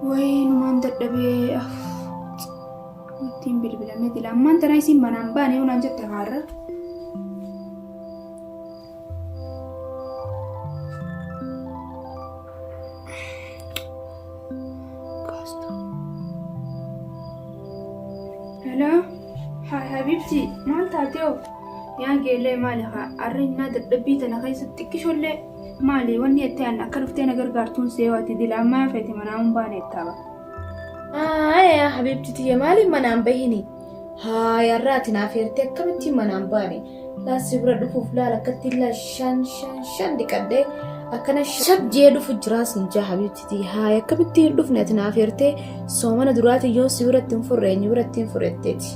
Wayi numaan dadhabee ittiin bilbilamee dila. Ammaan tana isin manaan baane yoo naan jette haarra. Hello. Hi Habibti maal taatee hoo? Yaa geellee maali haa arri innaa dadhabbii tana keessatti xiqqishollee maali wanni jettee an akka dhuftee na gargaartuun seewaa ati dila ammaa yoo feete manaa hin baane jettaa bara. Haaya yaa habiibti tiyya maaliif manaan bahini? Haaya irraa ati naaf heertee akkamittiin manaan baane? Laal si bira dhufuuf laal akkattiin laal shan shan shan dhiqadhee akkana shab jee dhufu jiraa siin jaa habiibti tiyya. Haaya akkamittiin hin dhufne ati naaf heertee soomana duraati yoo si biratti hin furre eenyu biratti hin furretteeti.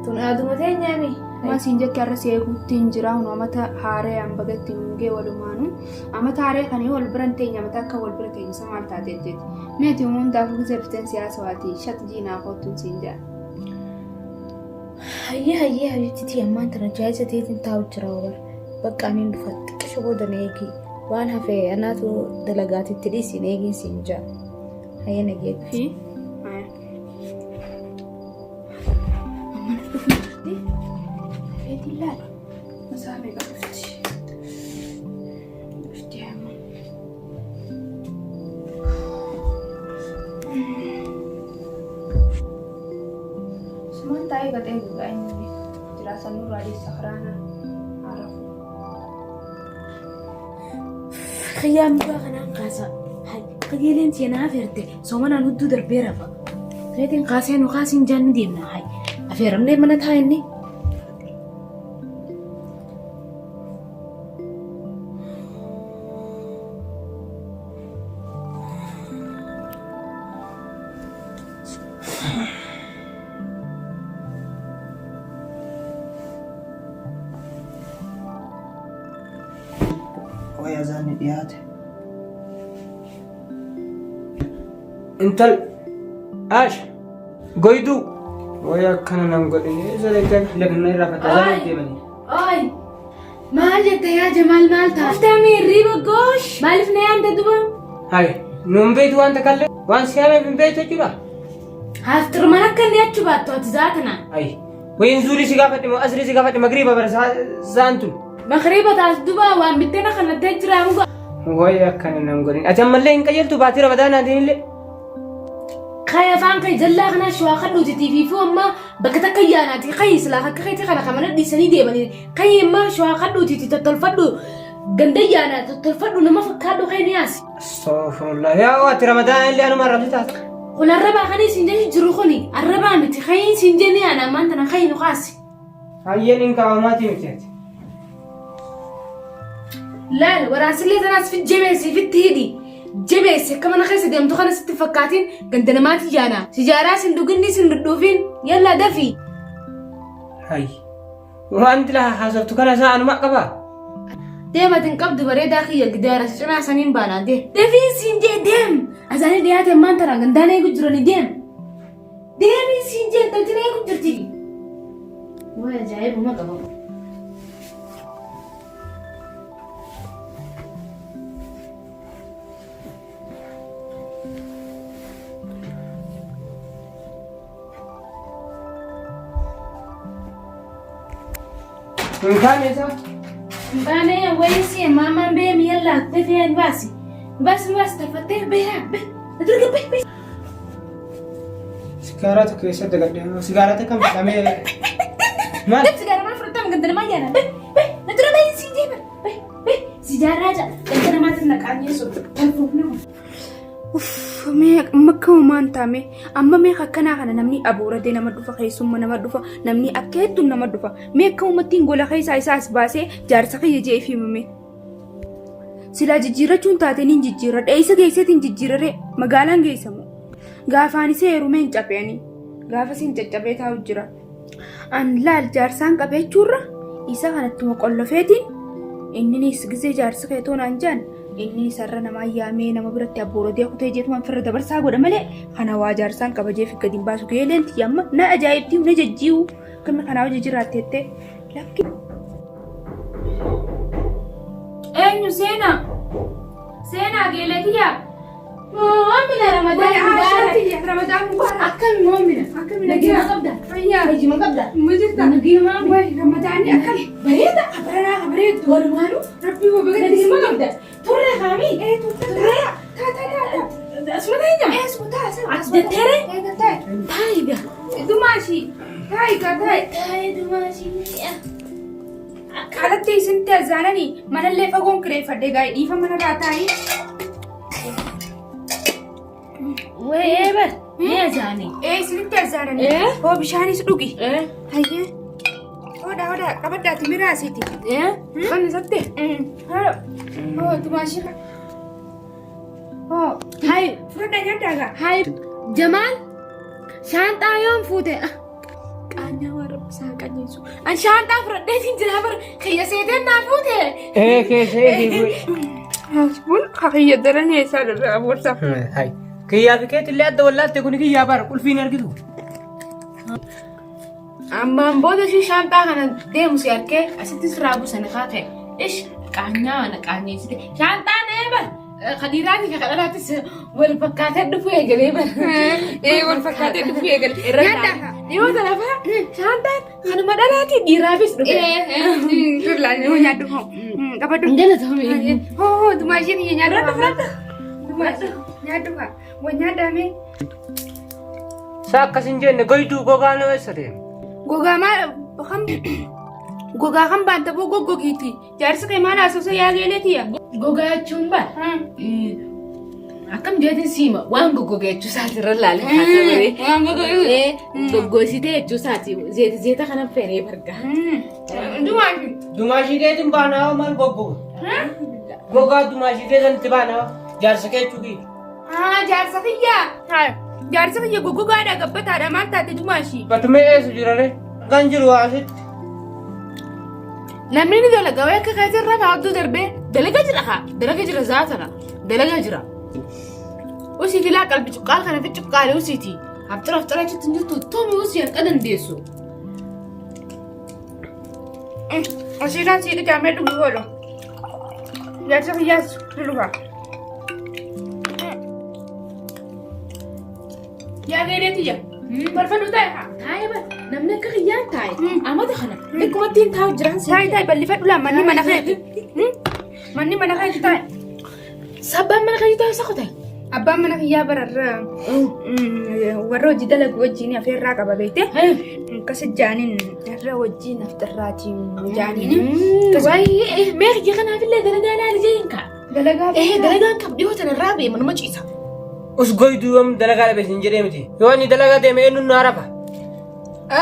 Tun aaduma teenyaami. Maal siin jette har'a si eeguutti hin jira hunu amata haaree an baga ittiin gee walumaanu amata haaree kana yoo wal bira hin teenye amata akka wal bira teenye isa maal taate jetteeti. Mee ati uumuun daakuu gisee dhufteen siyaasa waati shat jiinaa koottuun siin jaa. Hayyee hayyee habiibti tiyya ammaan tana jaayisa teetiin taa'u jira wabar. Bakka ani hin dhufa xiqqisho booda na eegi. Waan hafe anaatu dalagaatitti dhiisi na eegiin siin jaa. Hayyee nageetti. Fi Amma na dhufuu jirti. Feetiin laala. Masaa meeqa dhufti? Dhufti amma. Sumaan taa'ee gaxee eegaa inni jira sanurraa deessa karaana haarafu. Kiyyaan mukaa kanaan kaasa. Qajeeleen tiyya naaf herte soomanaan hudduu darbee rafa. Keetiin kaasee nu kaasiin jaan ni deemna. Hay afeeramnee mana taa inni. Qoy azaanni dhiyaate. Intal Ash goyduu way akkana nan godhine isa dachaa lagna irraa fatta azaan deemanii. Oy! Maal jette yaa Jamaal maal ta'a? Dhuftee hirriiba goosh! Maaliif na yaamte duba? Hay nuun beektu waan takkallee waan si yaameef hin beektu jechuudha. Haafxirman akka inni achi baattu ati zaatana. Hay wayin zuurii si gaafadhe moo asrii si gaafadhe magriiba bara sa'aan tun. Magriiba taas duba waan bitteena kannattee jira muka. Way akkana nan godhin ati ammallee hin qajeeltu baatii ramadaanaatiin illee. Kaya afaan kee jallaa kanaa shawaa kadhuuti tiifiifuu amma bakka takka yaanaati kayi silaa akka keetii kana kamana dhiisanii deemanii kayi amma shawaa kadhuuti tottolfadhu ganda yaanaa tottolfadhu nama fakkaadhu kee ni yaasi. Astaghfirullah yaa ati ramadaana illee anuma arrabsi taata. Kun arrabaa kan isin jechu jiru kuni arrabaa miti kayi isin jenne yaana ammaan tana kayi nu kaasi. Hayyeen hin kaawamaatii miti ati. Laal waraansillee tanaas fi jabeessi fitti hidhi. Jabeessi akka mana keessa deemtu kana sitti fakkaatiin ganda namaati yaana. Sijaaraa sin dhuginni sin dhudhuufin yallaa dafii. Hayy. Wanti lafa haasoftu kana isaa anuma qaba. Deema ati hin qabdu bareedaa kiyya gidaara si cinaa saniin baanaa deem. Dafiin siin jee deem. Azaanii dhiyaate ammaan tana gandaan eegu jirani deem. Deemiin siin jee intalti eegu jirti. Way ajaa'ibuma qaba. Hin taane isaa. Hin taane wayii maamaan beemi yallaa dafee hin baasi. Baasi baasi taffattee beeyaa bee. Durga bee bee. Sigaaraa tokko keessatti dagadhe. Sigaaraa takka fudhamee. Maal? Sigaaraa maal fudhatama ganda namaa yaala bee bee. Dura bee siin jeeba bee bee. Sijaaraa jaa ganda namaatiin naqaan yeessu. Talfuuf nama. Uff, mee amma akka homaan taame amma mee akkanaa kana namni abuuratee nama dhufa keessumma nama dhufa namni akka hedduun nama dhufa mee akka uummattiin gola keessaa isaa as baasee jaarsa kiyya jee fi himame. Silaa jijjiirrachuun taate niin jijjiirradha eessa geesseetiin jijjiirraree magaalaan geessamu gaafaan isa heerumee hin cabeanii gaafa siin caccabee taa'u jira. An laal jaarsaan qabeechuurra isa kanattuma qollofeetiin inninis gisee jaarsi kee toonaan jaan inni isarra namaa yaamee nama biratti abbooratee kutee jeetumaan firra dabarsaa godha malee kana waa jaarsaan kabajee fi gadi hin baasu geeleen tiyya amma na ajaa'ibtii na jajjiiwu akkami kanaa hojii jiraatteettee lakki. Eenyu seenaa? Seenaa geelee tiyyaa? Moomina Ramadaan mubaarak. Ramadaan mubaarak. Akkami moomina? Akkami Nagina nagaa? qabda? Fayyaa. Fayyuma qabda? Mujirta. Nagina maami? Way Ramadaanni akkami? Bareeda. Kabaranaa kabareedu. Walumaanuu Rabbii waa baga nagina qabda? Turre kaami? Ee turte turre. Taa taa taa taa. Asuma teenya? Ee suma taa sana. As jetteere? Ee taa. Taayi gaa. Dumaashi. Taayi gaa taayi. Taayi dumaashii. Alatti isin azaananii manallee fagoon kireeffadhe gaa dhiifa manarraa taayi. Wayee bar. Ni ajaani. Ee isinitti azaananii. Ee? Hoo bishaanis dhugi. Eh? Hayyee. Hodha hodha qabaddaati miraasiiti. Eh? Kan isatte? Hoo hoo dumaashii. Hoo Hayi. fudhadha nyaadhaa gaa. Hayi. Jamaal. Shaanxaa yoom fuute? Qaanyaa waan rabbi isaa qanyeessu. An shaanxaa fudhadheetiin jira bar. Kiyya seeteen naa fuute. Ee keessa ee Kun kakiyya daran eessaa irraa boorsaa. Hai. Kiyyaa fi keetillee adda wallaalte kun kiyyaa bara qulfiin argitu. Ammaan booda ishii shaanxaa kana deemu si arkee asitti sirraa buusan haa ta'e. Ish qaanyaa ana qaanyeessite. Shaanxaan ee bar. Kadiiraatii fi kadhalaattis wal fakkaatee dhufuu eegalee bar. Ee wal fakkaatee dhufuu eegale. Nyaadhaa. Dhiyoo talafa shaanxaan kanuma dhalaatii dhiiraafis dhufe. Turlaan hoo nyaadhu hoo. Qabadhu. Galatoomi. Hoo hoo dumaashii kiyya nyaadhu. Fudhadhu Dumaashii nyaadhu haa. Wa nyaadhaa mee. Saa akkas hin jenne goyduu gogaa nama eessa deema? Gogaa maal kan gogaa kan baanta boo goggogiiti. Jaarsi kee maal haasawsa yaa geeleetiya? Gogaa jechuun bar akkam jeetiin siima waan goggoge jechuu isaati irra laale haasawee. Waan goggoge. Goggositee jechuu isaati zeeta zeeta kana feenee barga. Dumaashii. Dumaashii keetiin baanaa maal goggoga? Gogaa dumaashii keessatti baanaa jaarsa kee jechuu kiyya. Haa jaarsa kiyya. Haa jaarsa kiyya goggogaadha gabbataadha maal taate dumaashii? Batumee eessu jirare? Kan jiru asitti. Namni ni dalaga wayii akka keetiin rafa abduu darbee dalaga jira haa dalaga jira zaatana dalaga jira. Usiiti laa qalbi cuqqaal kana fi cuqqaale usiiti. Hafxira hafxira achitti hin jirtu tumi usii hanqa dandeessu. Asiirraan sii dhiqamee dhugu oolu. Jaarsa kiyyaas ni dhufa. Yaa geeleetiyya. Barfadhu taa'e haa. Taa'ee bar namni akka kiyyaan taa'e amata kana akkuma ittiin taa'u jiran si. Taa'e taa'e bal'ifadhu laa manni mana keeti. Manni mana keeti taa'e. Sabbaan mana keetii taa'u isa qote. Abbaan mana kiyyaa bararra warra hojii dalagu wajjin afeerraa qaba beekte. Akkas jaaniin warra wajjin afxirraatiin jaaniin. Waayee mee kiyya kanaaf illee dalagaa laali jeen kaa. Dalagaa Eh dalagaan qab dhiyoo tana irraa bee manuma ciisa. Us goyduu yoom dalagaa dhabe sin jedhee miti. Yoo inni dalagaa deeme eenyuun nu harafa?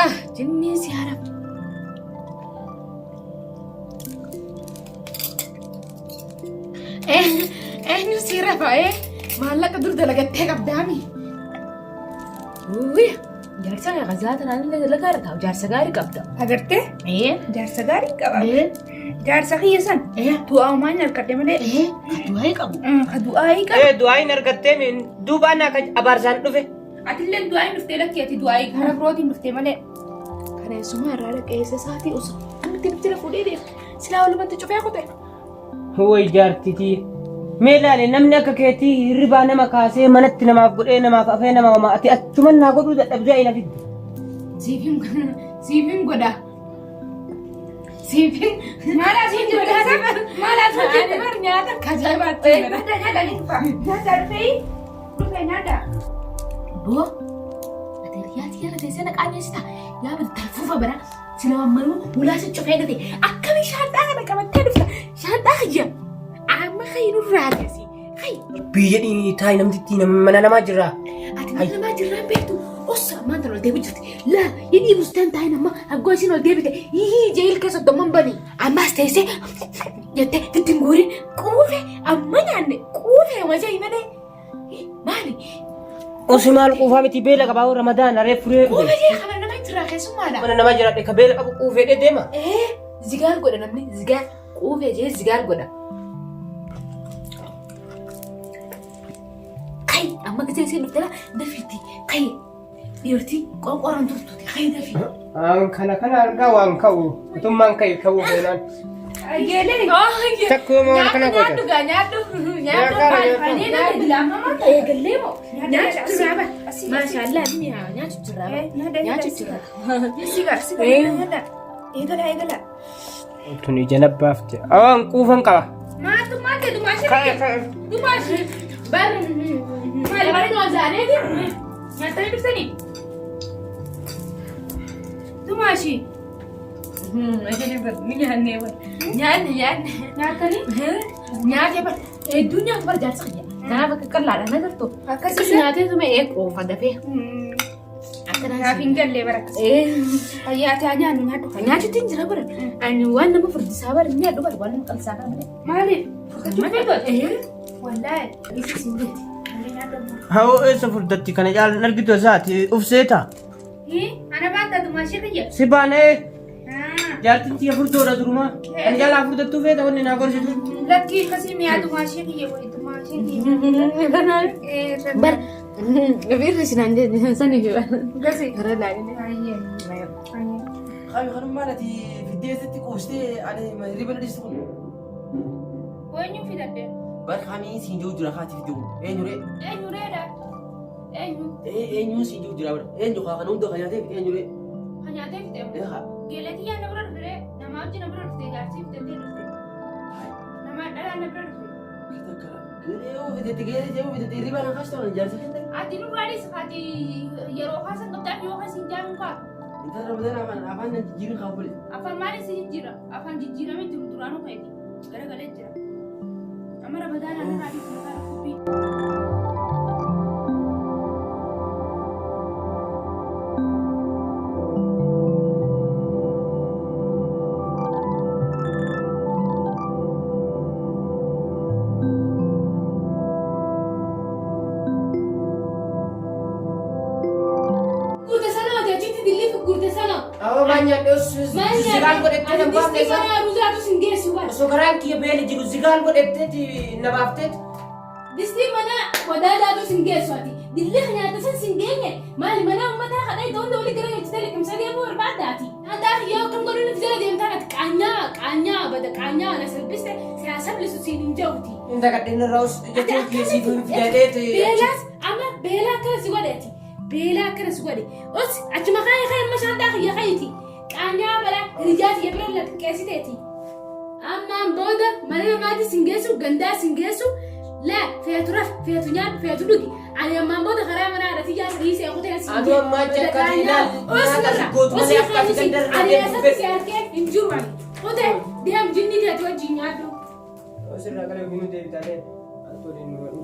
Ah jinniin si harafa. Eenyu si rafa eh maallaqa dur dalagattee qabdaami. Uwwi jaarsa kana kazaa tanaan illee dalagaa irra taa'u jaarsa gaarii qabda. Agartee Eh jaarsa gaarii qaba. eh Jaarsa kiyya san eh du'aa harkadhe malee eh du'aa qabu. ka du'aa qaba. Ee du'aa hin argattee miin duubaan akka abaarsaan dhufe. Atillee du'aa hin dhuftee lakki ati du'aa karaa birootiin dhuftee malee. Kaneessuma irraa dhaqee eessa isaatii osoo akkamitti nutti fuudhee deema. Silaa walumatti cufee kute. Way jaartitii. Mee ilaali namni akka keetii hirribaa nama kaasee manatti namaaf godhee namaaf afee nama waama ati achuman naa godhuu dadhabdee ayi na fidde. Siifin godha. Siifin. Maal asii jirta? Maal asii Ani jirta? bar nyaata akka ajaa'ibaatti godha. Nyaata nyaata ni dhufa. Nyaata dhufee dhufee nyaata. Boo. Ati riyaati yeroo teessee na qaanessita. Yaa bada tarfuufa bara. Sila ammanuu ulaa si cufee gate. Akkami shaanxaa kana qabattee dhufta. Shaanxaa kiyya. Amma kayi nurraa teessi. Kayi. Biyya dhiinii taayi namtittii mana namaa jirraa. Ati mana namaa jirraan beektu. Ossa ammaan tan ol deebi jirti. Laa inni bustaan taa'in amma aggoo isin ol deebite. Hihii jeel keessa domman bani. Ammas teessee jettee ittiin guurin quufe amma nyaanne quufe wajjin malee. Maali? Osi maal quufaa miti beela qabaa ramadaan aree furee Quufe dhufe. jee kana nama jira keessummaadha. Mana namaa jiraadhe ka beela qabu quufee deema. Ee zigaar godha namni zigaar quufe jee zigaar godha. Kai amma gisee isheen dhuftee dafiitti kai dhiirti qorqoraan turtuuti kai dafii. Aan kana kana argaa waan ka'u utummaan ka'e ka'uu feenaan. Geelee. Takkuma waan kana Nyaadhu goota. gaa nyaadhu. Nyaadhu. Ani na dilama ma. Eegallee moo? Nyaachuu jirraa bara. Asii. Maashaallah ni haa nyaachuu jirraa bara. Nyaachuu jirraa. Sigar sigar nyaadha. Eegala eegala. Tun ija nabbaafte. Awaan quufan qaba. Maatu maate dumaashee. Ka'e ka'e. Dumaashee. Bar Maali bari noo zaaneeti. Nyaatanii dursanii. Dumaashee. Ni nyaannee bara. Nyaanne nyaanne. Nyaatanii. Nyaatee bara. Hedduu nyaatu bara jaarsa kiyya. Kanaaf akka qallaadha na gartuu. Akkasii Akkas nyaatee tuma ee quufa dafee. Akkanaa Naaf hin galle bara akkasii. Fayyaa ta'aa nyaannu nyaadhu. Nyaachuutti hin jira bara. Ani waan nama furdisaa bara nyaadhu bara waan nama qalsaa kana malee. Maaliif? Furdachuuf Wallaahi. Isa siin jetti. Hawoo eessa furdatti kana caalan argitu isaati ufseeta. Ana baanta dumaashee kiyya. Si baanee jaartiin tiyya furdoodha durumaa. Kan jalaa furdattuu feeta wanni naa gorsitu. Lakkii akkasii mi'aa dumaashee kiyya wayi dumaashee kiyya. Bara irri sinaan jedhe sanii fi bara. Gasi. Gara laaline. Ayyee. Ayyee. Kami kanummaan ati fiddee eessatti quustee ani hirriba na dhiistu kun. Eenyu fidadde? Bar kamii siin jiru jira kaati fiddee kun. Eenyu ree? Eenyu reedha? Eenyu? Eenyu siin jiru jira bara. Eenyu kaa kana hunda kan nyaatee fide eenyu ree? Kan nyaatee fide? Ee haa. Geeletii yaa na bira dhufe ree? Namaa wajjin na bira dhufte jaarsi fidattee dhufte. Namaa dhalaa na bira dhufe. Geelee yoo fidette geelee yoo fidette hirriba na kaasta waan jaarsa kenna. Ati nurraanis ati yeroo kaasan qabdaaf yoo kaasin jaaluun kaa. Intala Ramadaan afaan afaan na jijjiirin kaa bule. Afaan maalis jijjiira? Afaan jijjiiramee jiru duraanuu ka'eeti. Garagalee jira. Amma Ramadaan anarraa dhiisu mataa dhukkubbii. Gurte sana ati achitti dilliif gurte sana. Awoo maan nyaadhe zigaal godhettee na baafte Distii isa. mana ruuzaatu sin geessu bara. Osoo karaan kiyya beela jiru zigaal godhetteeti na baafteeti. Distii mana wadaadaatu sin geessu ati. Dilli nyaata san sin geenye maali mana uummataa kadhaa itti hunda walii gara galchitee liqimsa deemuu barbaadda ati. Antaa yoo akkam godhuun if jala deemtaan ati qaanyaa qaanyaa bada qaanyaa na salphiste si haa salphisu siin hin ja'uti. Inta gadheen irraa us jechuun kiyya siif hin fidateeti. Beelaas amma beelaa akkana si godhe ati. Beelaa akkana si godhe. Os achuma kaayee kaayee amma shaantaa kiyya kaayiti. Qaanyaa balaa hiriyaa kiyya bira la xiqqeessiteeti. Ammaan booda mana namaatti sin geessu gandaa sin geessu laa feetu raf feetu nyaadhu feetu dhugi. Ani ammaan booda karaa manaa irratti ijaarsa dhiisee kutee sin Atu ammaa achi akka ati ilaali, nyaata si gootu malee akka ati gandarra Ani deemtu eessatti fedhu. si arkee hin jiru ani. Kutee deem jinni teetu wajjin nyaadhu. Osirraa gara yookiin deebitaalee. Ati waliin nu godhu.